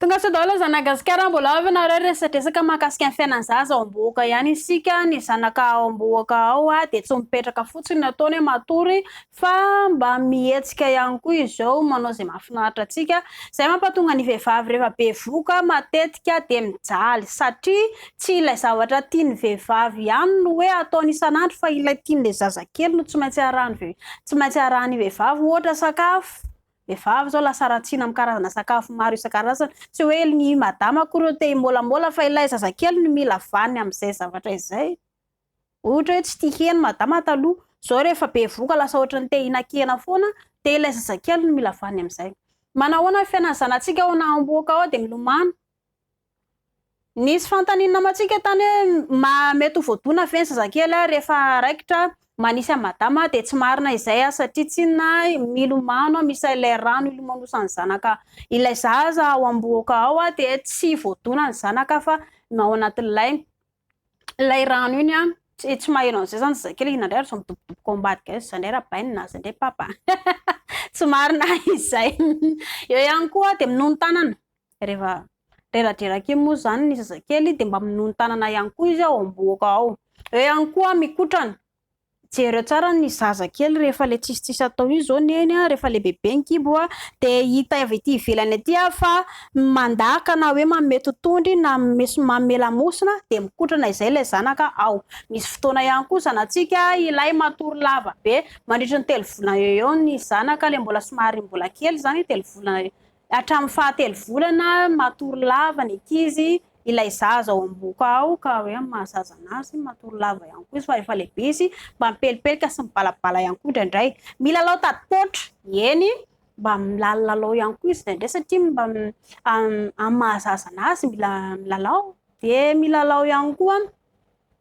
Tonga soa daholo zanak'i Gasikara, mbola ao ve nareo resadresaka mahakasika ny fiainan'ny zaza ao am-bohoka ihany isika, ny zanaka ao am-bohoka ao dia tsy mipetraka fotsiny ny ataony hoe matory fa mba mihetsika ihany koa izy ao manao izay mahafinaritra antsika, izay mampatonga ny vehivavy rehefa bevohoka matetika dia mijaly satria tsy ilay zavatra tian'ny vehivavy ihany no hoe ataony isan'andro fa ilay tian'ilay zazakely no tsy maintsy arahan'ny tsy maintsy arahan'ny vehivavy ohatra sakafo Vehivavy izao lasa ratsiana amin'ny karazana sakafo maro isan-karazany. Tsy hoe ny madama akory no te himôlamôla fa ilay zazakely no mila vaniny amin'izay zavatra izay. Ohatra hoe tsy tia hena madama taloha, izao rehefa bevohoka lasa ohatran'ny te hihinan-kena foana dia ilay zazakely no mila vaniny amin'izay. Manahoana ny fiainan'ny zanatsika ao Nahambohoka ao dia milomano. Nisy fanontaniana namantsika tany hoe ma mety ho voadona ve ny zazakely rehefa raikitra manisy an'i madama dia tsy marina izay satria tsinona milomano misy ilay rano ilomanosan'ny zanaka ilay zaza ao am-bohoka ao dia tsy voadona ny zanaka fa ao anatin'ilay ilay rano iny an, tsy tsy maheno an'izay zany zazakely iny indray ary sao midobodoboka ao ambadika aiza, izay indray rabainina, izay indray papa. Tsy marina izay. Eo ihany koa dia minono tanana. Rehefa reradreraka iny moa izany ny zazakely dia mba minono tanana ihany koa izy ao am-bohoka ao. Eo ihany koa mikotrana. Jereo tsara ny zaza kely rehefa le tsisy tsisy atao io zao neny a, rehefa le bebe ny kibo a, de hita avy ety ivelany aty a fa mandaka na hoe manome totondry na manome lamosina de mikotrana izay ilay zanaka ao. Misy fotoana ihany koa zanatsika ilay matory lava be mandritry ny 3 volana eo eo ny zanaka le mbola somary mbola kely zany 3 volana Hatramin'ny fahatelo volana matory lava ny ankizy, ilay zaza ao am-bohoka ao ka hoe amin'ny maha zaza anazy matory lava ihany koa izy fa rehefa lehibe izy mba mipelipelika sy mibalabala ihany koa indraindray. Milalao tadi-paotra, eny mba milalolalao ihany koa izy indraindray satria mba amin'ny maha zaza anazy mila milalao. Dia milalao ihany koa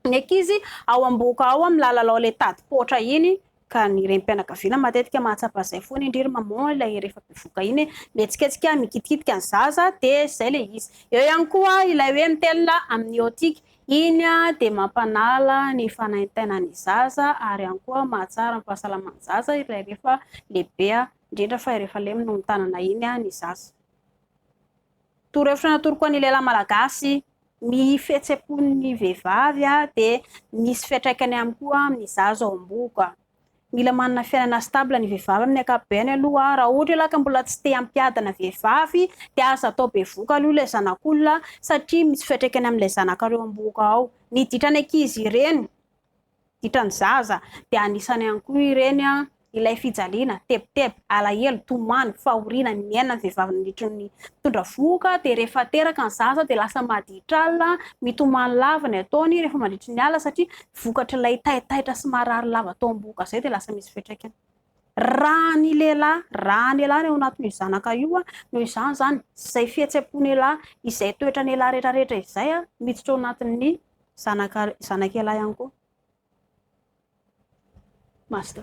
ny ankizy ao am-bohoka ao milalao ilay tadi-paotra iny ka ny renim-pianakaviana matetika mahatsapa izay foana indry ry maman ilay rehefa bevohoka iny mihetsiketsika mikitikitika ny zaza dia izay ilay izy. Eo ihany koa ilay hoe mitelina amniotique, iny dia mampanala ny fanaintainan'ny zaza ary ihany koa mahatsara ny fahasalaman'ny zaza ilay rehefa lehibe indrindra fa rehefa ilay minono tanana iny ny zaza. Torohevitra natoroko an'ny lehilahy malagasy, ny fihetsem-pon'ny vehivavy dia misy fiantraikany ihany koa amin'ny zaza ao am-bohoka. Mila manana fiainana stable ny vehivavy amin'ny ankapobeny aloha, raha ohatra ialahy ka mbola tsy te hampiadana vehivavy dia aza atao bevohoka aloha ilay zanak'olona satria misy fiantraikany amin'ilay zanakareo am-bohoka ao. Ny ditran'ny ankizy ireny ditran'ny zaza dia anisany ihany koa ireny ilay fijaliana, tebiteby, alahelo, tomany, fahoriana niainan'ny vehivavy nandritry ny mitondra vohoka dia rehefa teraka ny zaza dia lasa maditra alina, mitomany lava ny ataony rehefa mandritry ny alina satria vokatr'ilay taitaitra sy marary lava tao am-bohoka izay dia lasa misy fiantraikany. Raha ny lehilahy, raha ny lehilahy no ao anatin'io zanaka io, noho izany izany izay fihetsem-pon'elah, izay toetran'elah rehetrarehetra izay miditra ao anatin'ny zanaka zanak'elah ihany koa. Master.